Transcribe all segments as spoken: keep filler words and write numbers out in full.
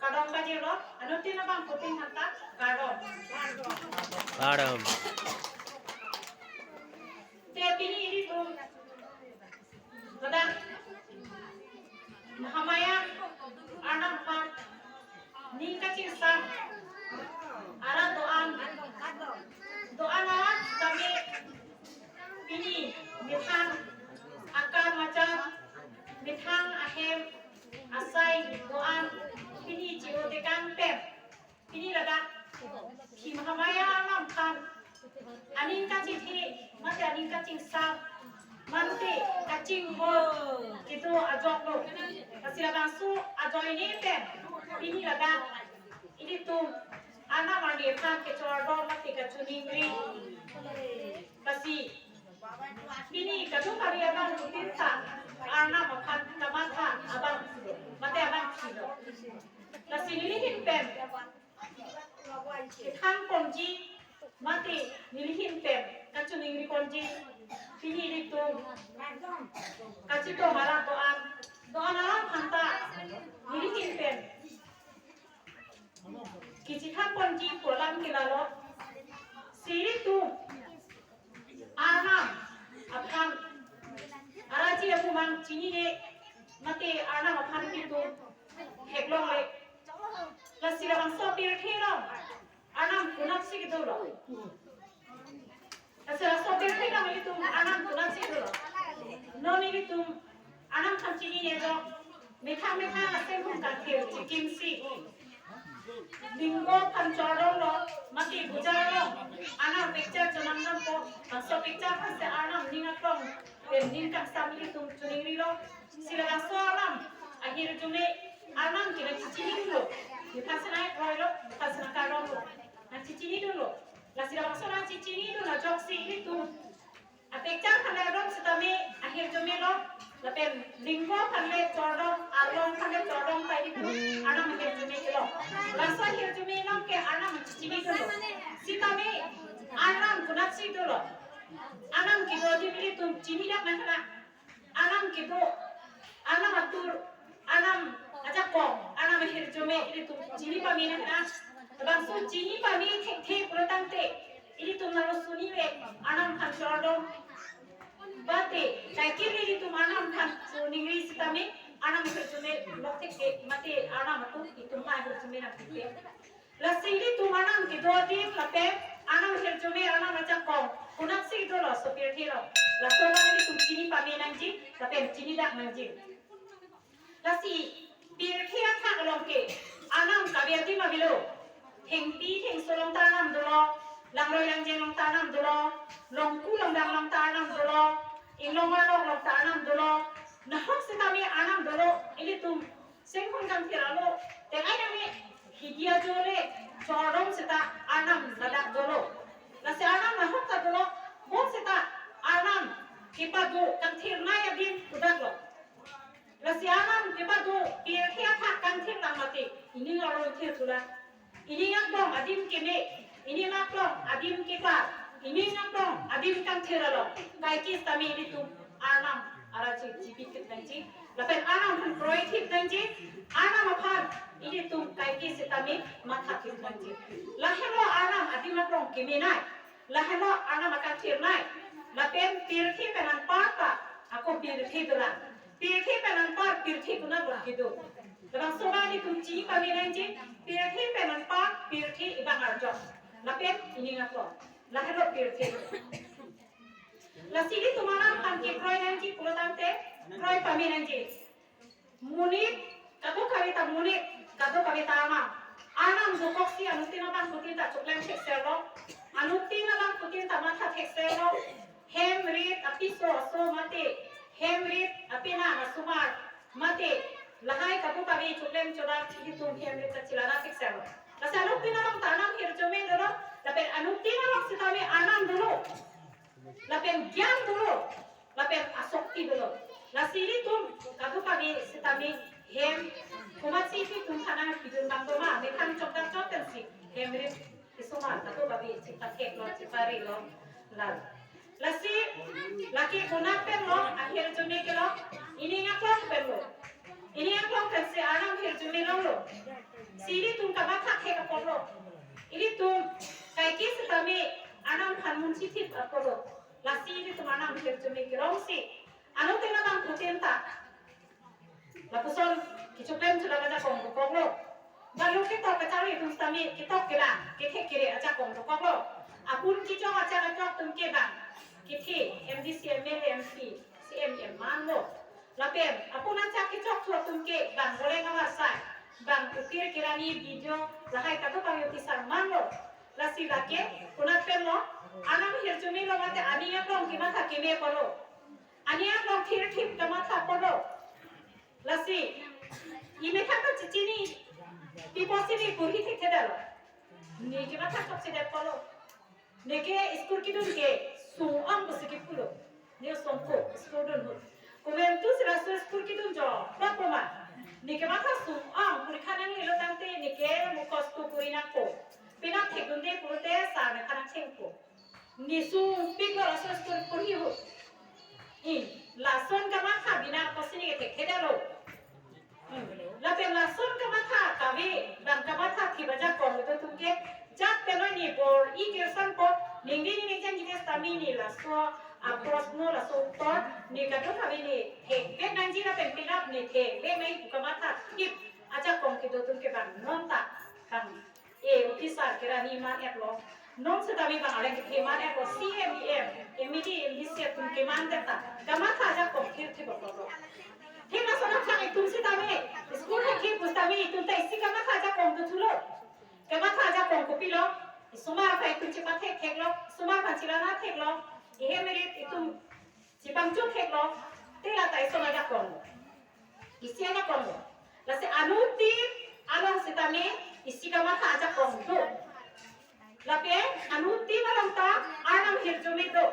Kardom pajirlo, anuttin abangphutin aphanta kardom. Kardom. Te pini ilitum ladak Mahamaya Arnam aphan ning kachingsam arat do-an, do-an arat kami pini methang akam ajat, methang ahem asai do-an pini chiro tekang pen pini ladak Mahamaya Arnam aphan aning kachethe, mate aning kachingsam, mate kachinghon kedo ajok lo. Lasi labangso ajoine pen pini ladak ilitum Arnam arni aphan kechordom mate kachoningri. Lasi pini kadokave abangphutin ta Arnam aphan kamatha abang mate abangphi lo. Lasi neli ahin pen kethan ponji mate neli ahin pen kachoningri ponji, pini ilitum kachetong arat do-an, do-an arat aphanta neli ahin pen kachethan ponji pu alam ke lalo, si ilitum Arnam aphan arje apu mang chinine mate Arnam aphan ilitum theklongle. Lasi labangso pirthe along Arnam konatsi kedo lo? Lasi labangso pirthe along ilitum Arnam konatsi kedo lo? Non ilitum Arnam aphan chinine ajok methang methang asenghun kangthir chikimsi, linggo aphan chordom lo, mate buja lo, Arnam picture chonam dampo, labangso picture aphansi Arnam ning aklong pen ning kangsam ilitum choningrilo. Si labangso Arnam ahirjume Arnam ke nangchechinidunlo, methang si nangkroilo, methang si nangkardom lo, nangchechinidunlo. Lasi labangso nangchechinidun ajoksi ilitum apicture aphan le ardom sitame ahirjume lo, lapen linggo aphan le chordom, arlong aphan le chordom ta ilitum Arnam ahirjume ke lo. Labangso ahirjume along ke Arnam nangchechinidunlo. Sitame Arnam konatsi dolo? Arnam kedo adim ilitum chinidak nang hena. Arnam kedo, Arnam atur, Arnam ajakong, Arnam ahirjume ilitum chini pame nang hena. Labangso chini pame thekthe pulo tangte ilitum nalo suni le Arnam aphan chordom, mate kaike ilitum Arnam aphan choningri sitame Arnam ahirjume lok thekthe, mate Arnam atur itum ahirjume nangthekthe. Lasi ilitum Arnam kedo adim lapen Arnam ahirjume, Arnam ajakong konatsi dolo labangso pirthe along? Laso abang ilitum chini pame nangji lapen chinidak nangji. Lasi pirthe athak along ke Arnam kave adim avelo. Thengpi thengso along ta Arnam dolo, langroi langjeng along ta Arnam dolo, longku longdang along ta Arnam dolo, inglong arlok along ta Arnam dolo. Nahok sitame Arnam dolo, ilitum senghun kangthir alo, tengai nang me hidia jole chordom seta Arnam ladak dolo. Lasi Arnam nahok ta dolo, bonseta Arnam kepado kangthirnei adim kodak lo? Lasi Arnam kepado pirthe athak kangthir lang mate ining arlo thir thulang. Ining aklong adim keme, ining aklong adim kepar, ining aklong adim kangthir along kaike sitame ilitum Arnam arje chipikit nangji, lapen Arnam aphan kroithip nangji, Arnam aphan ilitum kaike sitame mathathip nangji. Lahenlo Arnam adim aklong kemenei, lahenlo Arnam akangthirnei, lapen pirthe pen anparta ako pirthe dolang. Pirthe pen anpar pirthe konat lo kedo? Labangso abang ilitum chini pame nangji, pirthe pen anpar pirthe ibang arjok, lapen ining aklong, lahenlo pirthe. Lasi ilitum Arnam aphan kekroi nangji pulo tangte kroi pame nangji. Monit, kadokave ta monit, kadokave ta Arnam. Arnam dokoksi anuttin abangphutin ta choklem thekserlo, anuttin abangphutin ta matha thekserlo. Hem rit apiso aso mate hem rit apinang asomar mate lahai kadokave choklem chodak ilitum hem rit ta chelana thekserlo. Lasi anuttin along ta Arnam ahirjume dolo, lapen anuttin along sitame Arnam dolo, lapen gyan dolo, lapen asokti dolo. Lasi ilitum kadokave sitame hem, komatsi ilitum khana pidun bang doma, methang chokdak chok pensi hem rit isomar kadokave chepatheklo, cheparilo, la. Lasi lake konat pen lo, ahirjume ke lo, ining aklong pen lo. Ining aklong pensi Arnam ahirjume longlo. Si ilitum kamatha thek apotlo. Ilitum kaike sitame Arnam aphan munchithip apotlo. Lasi ilitum Arnam ahirjume kerongsi, ano tena bang putin ta. Lapuson kechoklem chula ajakong dokoklo. Balu ketok kacharli atum sitame ketok kelang kethek kere ajakong dokoklo. Apun kechok achak achok atum ke bang kethe M D C, M L A, M P, C M manlo. Lapen apun achak kechok thu atum ke bang boleng amasai, bang ukir kerani, B D O, lahai kadokave officer manlo. Lasi lake konat penlo, Arnam ahirjume lo mate aning aklong kematha keme apotlo. Aning aklong thirthip kamatha apotlo. Lasi, imethang ta chechini, pi apotsi ne kurhi thekthedetlo. Ne kematha chokchedet apotlo. Neke school kedun ke sung-ong pusi kepulo. Ne sungko, school dun ahut. Komantusi laso school kedun jo, bak poma. Ne kematha sung-ong, porikha nanglelo tangte neke mukhas tu kuri nangpo. Penap thekdunde pulote sir ne than nangchengpo. Ne sungpiklo laso school porhi ahut. I, lason kamatha bina apotsi ne kethekthedetlo. Hmm. Lapen lason kamatha kave, bang kamatha thip ajakong atum ke, jat penoi ne bor-i kirsanpo, ningve ne ningje ningje sitame ne laso aprosno, laso uttor ne kadokave ne thekvek nangji lapen penap ne thekvek nangji pu kamatha thip ajakong kedo atum ke bang non ta bang, e, officer kerani man-etlo. Non sitame bang areng kethe man-etlo, C M, E M, M D, M D C atum kemandet ta kamatha ajakong thirthip apotlo. Thik lason athak itum sitame, school thekthip pu sitame itum ta isi kamatha ajakong dothulo. Kamatha ajakong kopilo? Isomar aphan itum chepathek theklo, isomar aphan chelana theklo, ihem irit itum chepangchun theklo, te la ta ison ajakong. Isi ajakong. Lasi anuttin along sitame isi kamatha ajakong do. Lapen anuttin along ta Arnam ahirjume do.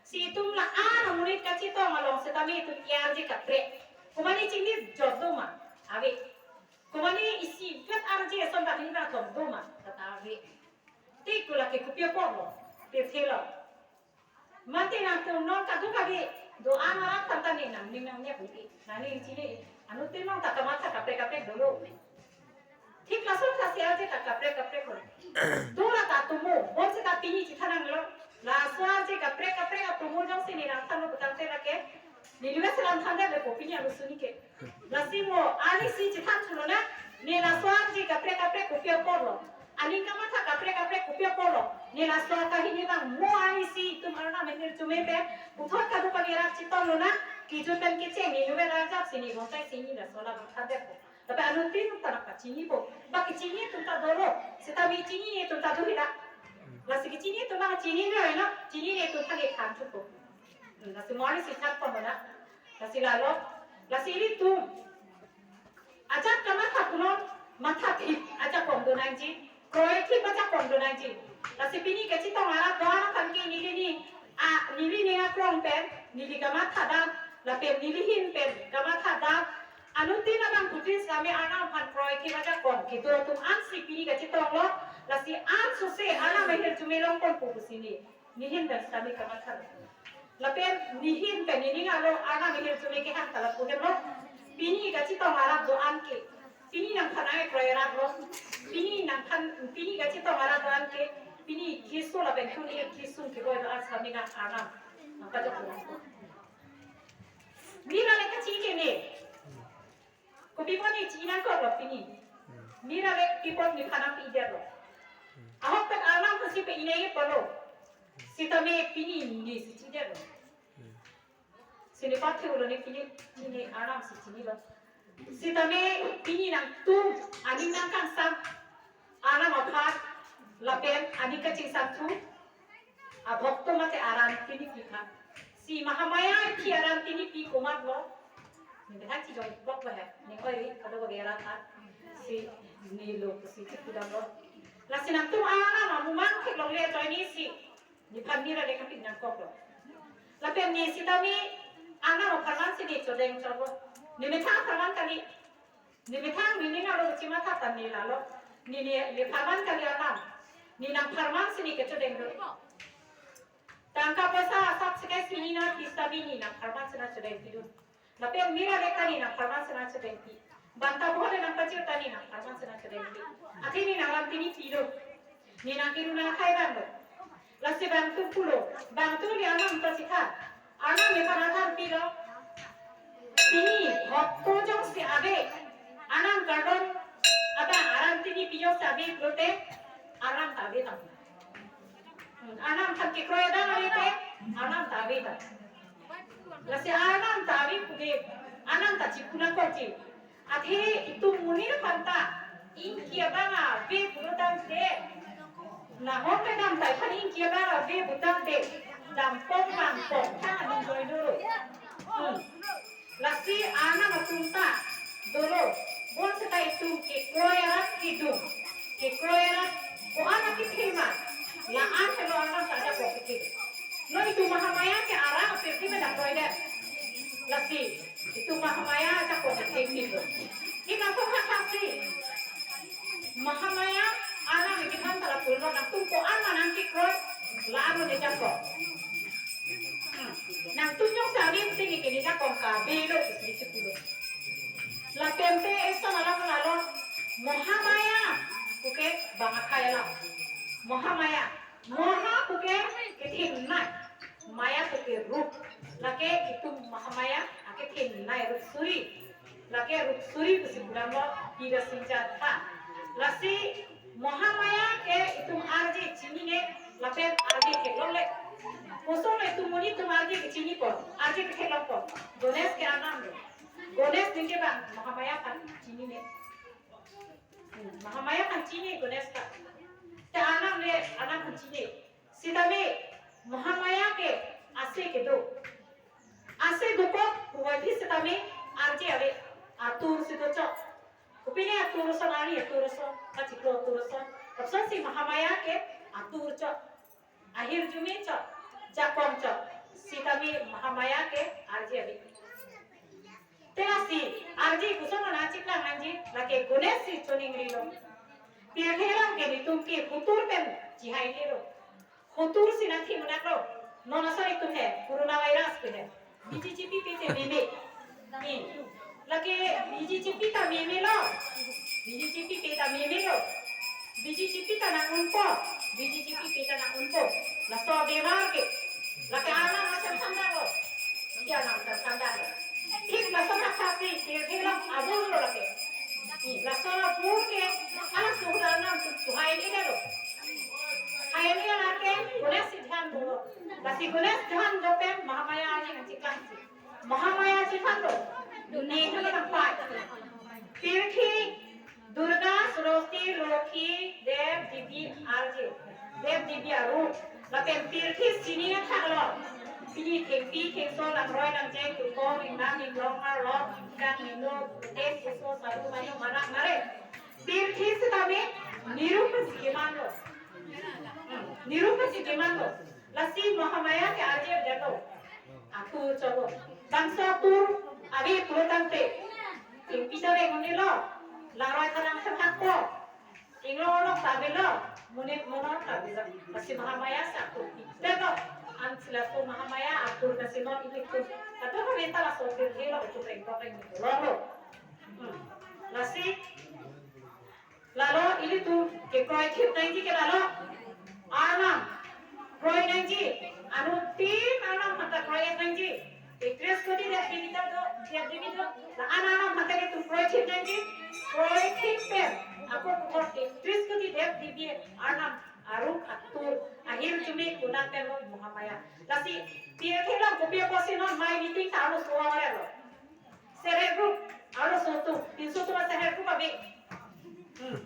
Si itum la-an amonit kachetong along sitame itum arje kaprek. Komane chingni jot do ma? Ave. Komane isivet arje ason ta hini ta thom do ma? Tata ave. Te ko lake kopi aporlo, pirthilo. Mate nangtum non kadokave do-an arat tangta ne nangning nangne pu-i. Nangning chini, anuttin along ta kamatha kaprek kaprek dolo. Thik lason ta si arje ta kaprek kaprek lo. Do la ta atomo, bonseta pini chethan nanglo. Laso arje kaprek kaprek atomo jongsi ne nangthanlo pu tangte lake, ne liwet selam thandetlepo pini alusun ke. Lasi mo, ani si chethan thulo na, ne laso arje kaprek kaprek kopi aporlo. Aning kamatha kaprek kaprek kopi aporlo. Ne laso akahini bang mo ani si itum Arnam ahirjume pen puthot kadokave arat chetonglo na, kejut pen kecheng ne liwet arjap si ne bonsai si ne laso alam thandetpo. Tapi anuttin ta nangpachinipo. Ba kechini atum ta dolo. Sitame chinine atum ta do hita. Lasi kechini atum bang chinine, no? Chinine atum ta ne than thupo. Hmm, lasi mo ani si chat pon na. Lasi lalo. Lasi ilitum ajat kamatha punon, mathathip ajakong do nangji, kroithip ajakong do nangji. Lasi pini kachetong arat do-an aphan ke neli ni, a, neli ning aklong pen neli kamatha dam, lapen neli ahin pen kamatha dam. Anuttin abangphutin sitame Arnam aphan kroithip ajakong kedo atum ansi pini kachetonglo. Lasi ansose Arnam ahirjume longponpo pusi ne, ne ahin pen sitame kamatha. Lapen ne ahin pen nening arlo Arnam ahirjume kehang ta lapu henlo. Pini kachetong arat do-an ke, pini nangphan nang-ekroi arat lo. Pini nangphan, pini kachetong arat do-an ke, pini keso lapen tuni kesung keboi do-an sitame nang Arnam nangpajok nangpo. Mira le kachini ke ne. Kopi apot ne chini nangkoklo pini? Mira le pi apot nephan nangpidetlo? Ahok pen Arnam aphansi pe-i nangji pulo. Sitame pini ne si chidetlo. Si ne pathe ulo ne pini, pini Arnam si chinilo. Sitame pini nangtum aning nangkangsam Arnam aphan lapen aning kachingsam thu abhokto mate aran pini pi kha. Si Mahamaya aphi aran pini pi komatlo? Ne methang chijong bok ba he. Ne oi ri kadokave aran ta. Si nelo si chikudamlo. Lasi nangtum aran amuman theklongle ajoine si nephan mira le kapi nangkoklo. Lapen ne sitame Arnam apharman si ne chodeng chotlo. Ne methang apharman kali. Ne methang nening arlo kachimatha ta ne lalo. Ne, ne, nepharman kali Arnam. Ne nangpharman si ne kechodeng do. Tangka poisa asap sekai si ne nangpi sitame ne nangpharman si nangchodeng pidun. Lapen mira le ta ne nangpharman si nangchodeng pi. Bang ta bohole nang pachir tani nang, arman sena chedeng. Athe ne nang lam tini pilo. Ne nang kiru nang khai bang lo. Lasi bang tu pulo. Bang tu li anam ta chikha. Anam ne panathan pilo. Tini hokto jongsi ave. Anam kardom. Abang aram tini pijongsi ave pulote. Anam ta ave tam. Anam than kekroi dang ave te. Anam ta ave tam. Lasi anam ta ave puke. Anam ta chikuna kochi. Athe itum monit aphan ta ingki abang ave pulotangte. Nahok kedam ta iphan ingki abang ave pulotangte. Dampong mangpong ta anung joy dolo. Hmm. Lasi anam atum ta dolo. Bonseta itum kekroi arat kedung. Kekroi arat ko-an akethema. La-an helo anam ta ajakong kethek. Non itum Mahamaya ke arat apirthe me dakroi det. Lasi itum Mahamaya ajakong kethek lo. Ina ko khaksi. Mahamaya anam ikithan ta la pullo nangtum ko-an ma nangkekroi la-an lo ne jakong. Nangtum jongsi aning sini ke ne jakong ka avelo pusi chipulo. Lapen te eson alam lalo Mahamaya puke bang akhai alam. Mahamaya. Maha puke kethengnei. Maya puke rup. Lake itum Mahamaya akethengnei rup suri. Lake rup suri pusi pulang lo pida sinja tha. Lasi Mahamaya ke itum arje chinine lapen arje theklongle. Kosonle itum monit atum arje kechini po, arje ketheklong po. Ganesh ke anam lo. Ganesh ningke bang Mahamaya aphan chinine. Hmm, Mahamaya aphan chini Ganesh ta. Ta anam le anam aphan chini. Sitame Mahamaya ke ase kedo. Ase dokok puvoithi sitame arje ave, atur si dochok. Kopine atur ason, ari atur ason, kachiklo atur ason. Lapusonsi Mahamaya ke atur chok. Ahirjume chok, jakong chok. Sitame Mahamaya ke arje ave. Te lasi arje koson nangchiklang nangji, lake Ganesh si choningrilo. Pirthe alam ke netum ke hutur pen chihai lelo. Hutur si nangthi munak lo. Non asai itum he, corona virus ke he. Biji chipi pe te meme. Ni. Lake biji chipi ta meme lo. Biji chipi pe ta meme lo. Biji chipi ta nang-unpo. Biji chipi pe ta nang-unpo. Laso bemar ke. Lake anam asam sandar lo. Iya anam asam sandar lo. Thik laso nangkasi, pirthe alam abur lo lake. Ni, laso abur ke, alam suhra anam tu suhai ni lo. Hai ni lake, Ganesh si dhyan dolo. Lasi Ganesh dhyan dopen Mahamaya arje nangchiklangsi. Mahamaya chikhan do. Duni kami nampai. Pirthe, Durga, Saraswati, Lokhi, Dev, Devi, arje. Dev, Devi, arup. Lapen pirthe chini athak lo. Pini thengpi, thengso, langroi, langjeng, tukong, ringnang, ringlong, arlok, ingkang, ingno, deng, kuso, saru, mayo, marak, mare. Pirthe sitame, nirup si keman lo. Hmm, nirup si keman lo. Lasi Mahamaya ke arje det lo. Atur cholo. Bangso atur ave pulotangte. Thengpi ta reng un-elo. Langroi thanang themhak po. Ingno lok ta avelo. Monit monor ta avelo. Lasi Mahamaya si atur pi det lo. Ansi laso Mahamaya atur kasinon ilitum. Atur kami ta laso pirthe lo, itum reng tok reng lo lo. Hmm. Lasi lalo ilitum kekroi thip nangji ke lalo. Arnam kroi nangji. Anuttin arnam aphan ta kroi nangji. Iktris koti Dev Devi ta do, Dev Devi do. La-an arnam aphan ta ilitum kroi thip nangji. Kroi thip pen. Ako kokor iktris koti Dev Devi arnam arup atur ahirjume konat pen lo Mahamaya. Lasi pirthe alam kopi apotsi non mai meeting ta arloso avar lo. Self help group, arloso atum, pinso atum self help group ave. Hmm.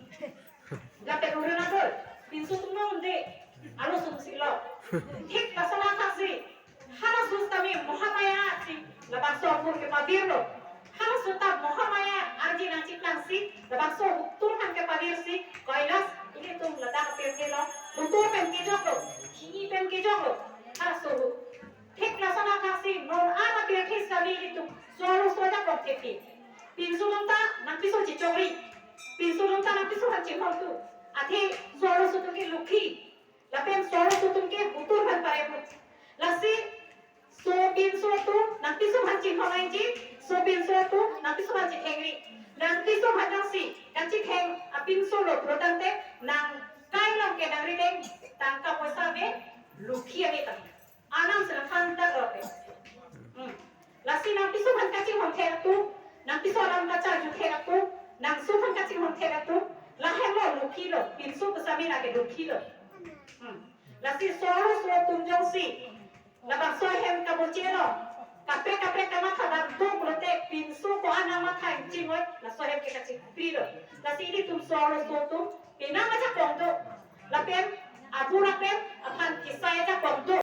Lapen urun abul, pinso atum non de, arloso si lo. Thik lason athak si, halaso sitame Mahamaya si, labangso atur kepavir lo. Halaso ta Mahamaya arje nangchiklangsi, labangso hutur aphan kepavirsi, Kailas, ilitum ladak pirthe lo, hutur pen kejok lo, hini pen kejok lo, halaso hu. Thik lason athak si non ama pirthe sitame ilitum so-arloso ajakong thekpi. Pinso atum ta nangpiso chichokri. Pinso atum ta nangpiso aphan chinghon tu. Athe so-arloso atum ke lukhi. Lapen so-arloso atum ke hutur aphan parem. Lasi so pinso atum nangpiso aphan chinghon nangji. So pinso atum nangpiso aphan chithengri. Nang Anam sila than ta rote. Hmm. Lasi nangpiso aphan kachinghon thek atum, nangpiso alam kacharju thek atum, nangso aphan kachinghon thek atum, lahenlo lukhilo, pinso pusitame lake lukhilo. Hmm. Lasi so-arloso atum jongsi labangso ahem kaboche lo, kaprek kaprek kamatha dam tuk lote pinso ko-an amatha ingching oi, laso ahem ke kachingprilo. Lasi ilitum so-arloso atum, penang ajakong do, lapen abu lapen aphan kisai ajakong do.